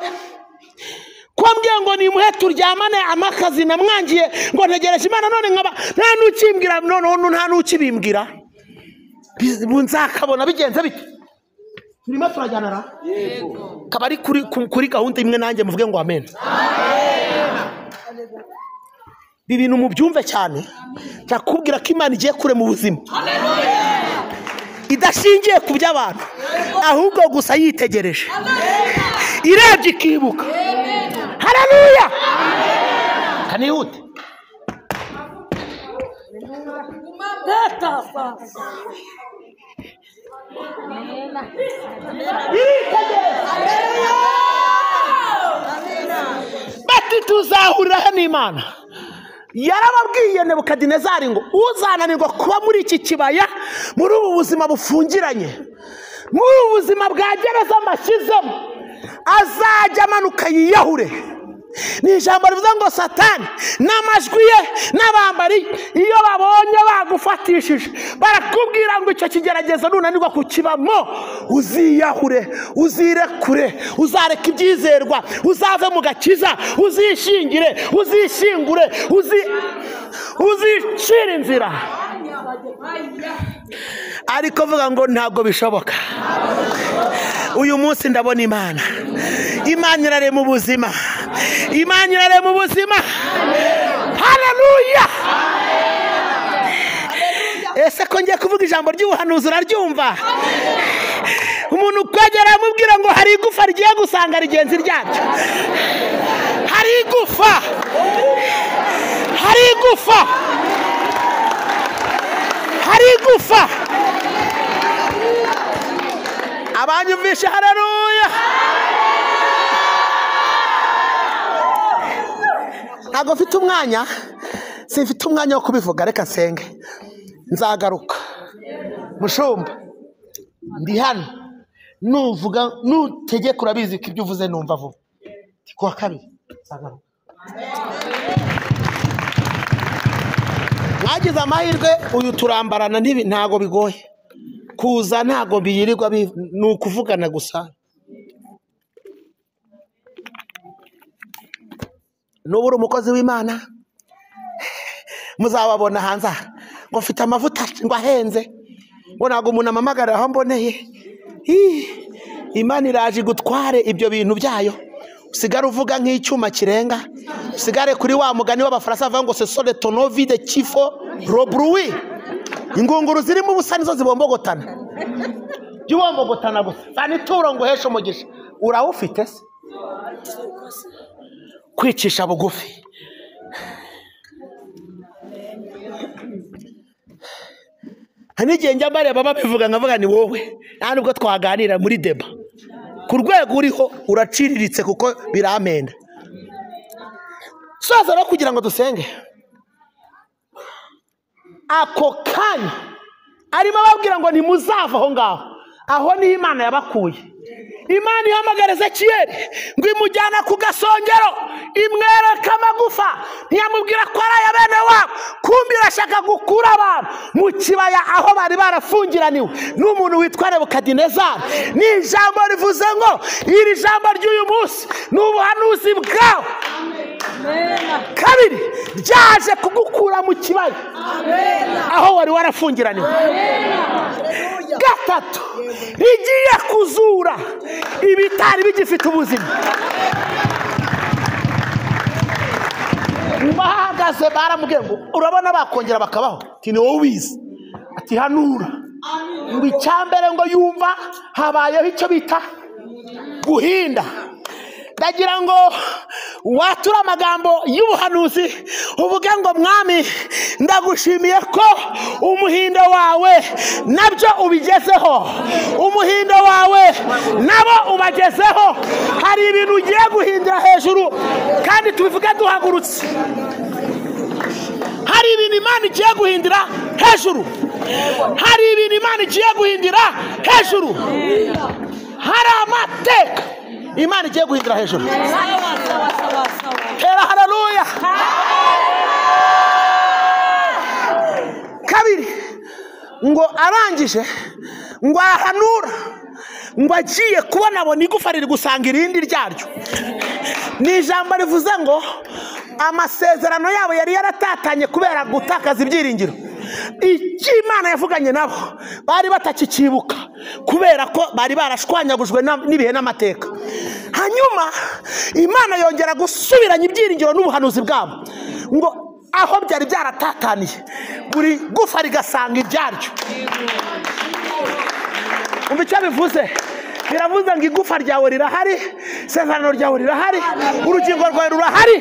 Ko mbwiye ngo nimuhe turyamane amakazi namwangiye ngo ntegereje Imana, none nkaba nta n'ukimbwira, none nta n'ukibimbwira, nzakabona bigenze bite? Turimo turajyana ra? Yego. Kaba ari kuri gahunda imwe nanjye muvuge ngo amen. Ibi bintu mubyumve cyane. Ndakubwira ko Imana igiye kure mu buzima. Idashingiye ku by'abantu, ahubwo gusa yitegereje. Irebye ikibuka. Haleluya. Kanihute. Bati tuzahurira n'Imana. Yarababwiye Nebukadinezari ngo uzananirwa kuba muri iki kibaya, muri ubu buzima bufungiranye, muri ubu buzima bwa gereza mbashyizemo, azajya amanuka yiyahure. Ni ijambo rivuga ngo Satani n'amajwi ye n'abambari iyo babonye bagufatishije barakubwira ngo icyo kigerageza nunanirwa kukibamo uziyahure, uzirekure, uzareka ibyizerwa, uzave mu gakiza, uzishingire, uzishingure, uzicira inzira. Ariko vuga ngo ntabwo bishoboka. Uyu munsi ndabona Imana. Imana irarema ubuzima. Imana irarema ubuzima. Haleluya. Ese ko ngiye kuvuga ijambo ry'ubuhanuzi uraryumva? Umuntu ukwegera amubwira ngo hari igufa rigiye gusanga rigenzi ryabyo. Hari igufa. Hari igufa. Hari igufa. Abanyumvishe haleluya. Ntabwo mfite umwanya, simfite umwanya wo kubivuga, reka nsenge. Nzagaruka. Mushumba, ndi hano. Nuvuga nutegeka urabizi ko ibyo uvuze numva vuba. Kuwa kabiri nzagaruka. Mwagize amahirwe uyu turambarana ntago bigoye. Kuza ntago biyirirwa, ni ukuvugana gusa. Nubura umukozi w'Imana muzababona hanze ngo mfite amavuta ngo ahenze, ngo ntago umuntu amamagara aho mboneye. Imana iraje gutware ibyo bintu byayo, usigare uvuga nk'icyuma kirenga, usigare kuri wa mugani w'Abafaransa bavuga ngo ce sont les tonneaux vides qui font le bruit. Ingunguru zirimo ubusa nizo zibombogotana. Jya ubombogotana gusa, zana ituro ngo uheshe umugisha. Urawufite se? Kwicisha bugufi. Hari n'igihe njya mbareba babivuga nkavuga ni wowe, nta nubwo twaganira muri deba. Ku rwego uriho uraciriritse kuko biramenda. Soza no kugira ngo dusenge. Ako kanya arimo ababwira ngo ntimuzava aho ngaho, aho niho Imana yabakuye. Imana ihamagara Ezekiyeli ngo imujyana ku gasongero, imwereka amagufa, ntiyamubwira ko ari aya bene wabo, kumbi Ndashaka gukura abantu mu kibaya aho bari barafungiraniwe n'umuntu witwa Nebukadinezari. Ni ijambo rivuze ngo iri jambo ry'uyu munsi ni ubuhanuzi bwawe. Kabiri, ryaje kugukura mu kibaya aho wari warafungiraniwe. Gatatu, rigiye kuzura ibitari bigifite ubuzima. Bahagaze baramubwiye ngo urabona bakongera bakabaho, ati ni wowe ubizi, ati hanura. Ngo icyambere ngo yumva habayeho icyo bita guhinda. Ndagira ngo watura amagambo y'ubuhanuzi uvuge ngo mwami ndagushimiye ko umuhindo wawe nabyo ubigezeho, umuhindo wawe nabo ubagezeho. Hari ibintu ugiye guhindura hejuru, kandi tubivuge duhagurutse. Hari ibintu Imana igiye guhindura hejuru, hari ibintu Imana igiye guhindura hejuru, hari amateka Imana igiye guhindura hejuru. Hera haleluya. Kabiri, ngo arangije ngo arahanura, ngo agiye kubona abona igufa riri gusanga irindi ryaryo. Ni ijambo rivuze ngo amasezerano yabo yari yaratatanye kubera gutakaza ibyiringiro. Icyo Imana yavuganye nabo bari batakikibuka kubera ko bari barashwanyagujwe n'ibihe n'amateka. Hanyuma Imana yongera gusubiranya ibyiringiro n'ubuhanuzi bwabo, ngo aho byari byaratataniye buri gufa rigasanga iryaryo. Umva icyo bivuze? Biravuze ngo igufa ryawe rirahari, isezerano ryawe rirahari, urugingo rwawe rurahari.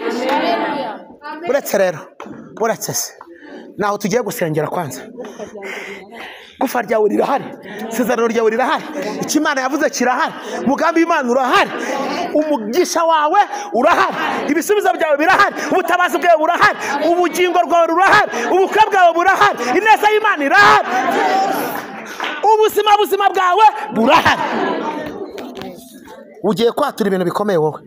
Uretse rero, uretse se naho tugiye gusengera kwanza. Gufa ryawe rirahari, isezerano ryawe rirahari, icyo Imana yavuze kirahari, umugambi w'Imana urahari, umugisha wawe urahari, ibisubizo byawe birahari, ubutabazi bwawe burahari, ubugingo bwawe rurahari, ubukwe bwawe burahari, ineza y'Imana irahari, ubuzima buzima bwawe burahari. Ugiye kwatura ibintu bikomeye wowe.